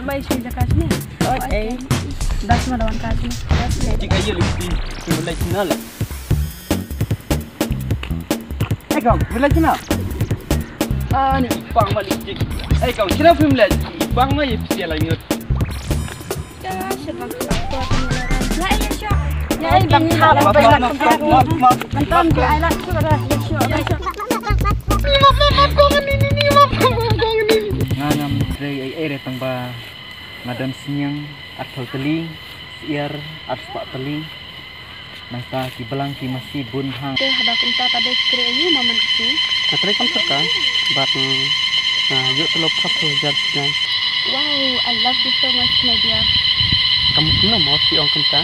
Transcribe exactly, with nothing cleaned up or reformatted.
Bai shu jaka sini. Oi, eh. Das ma dawan ka sini. Tik aja lu pi. Mulai sini lah. Eh kong, mulai sini. Ah, ni pang ma tik. Eh kong, kena film leh. Pang ma ye pisial lanjut. Nga ngam trei ei ei re tang ba nga don sniang arphew tylli, syiar arspah tylli. Nangta ki blang ki masi bun bhang. Te haba kumta ta dei trei aïu ma man kti? Nga trei kam sorkar bad nga ïoh tulop khatphew hajar snem. Wow, I love you so much, my dear. Kam kumno mo phi ong kumta?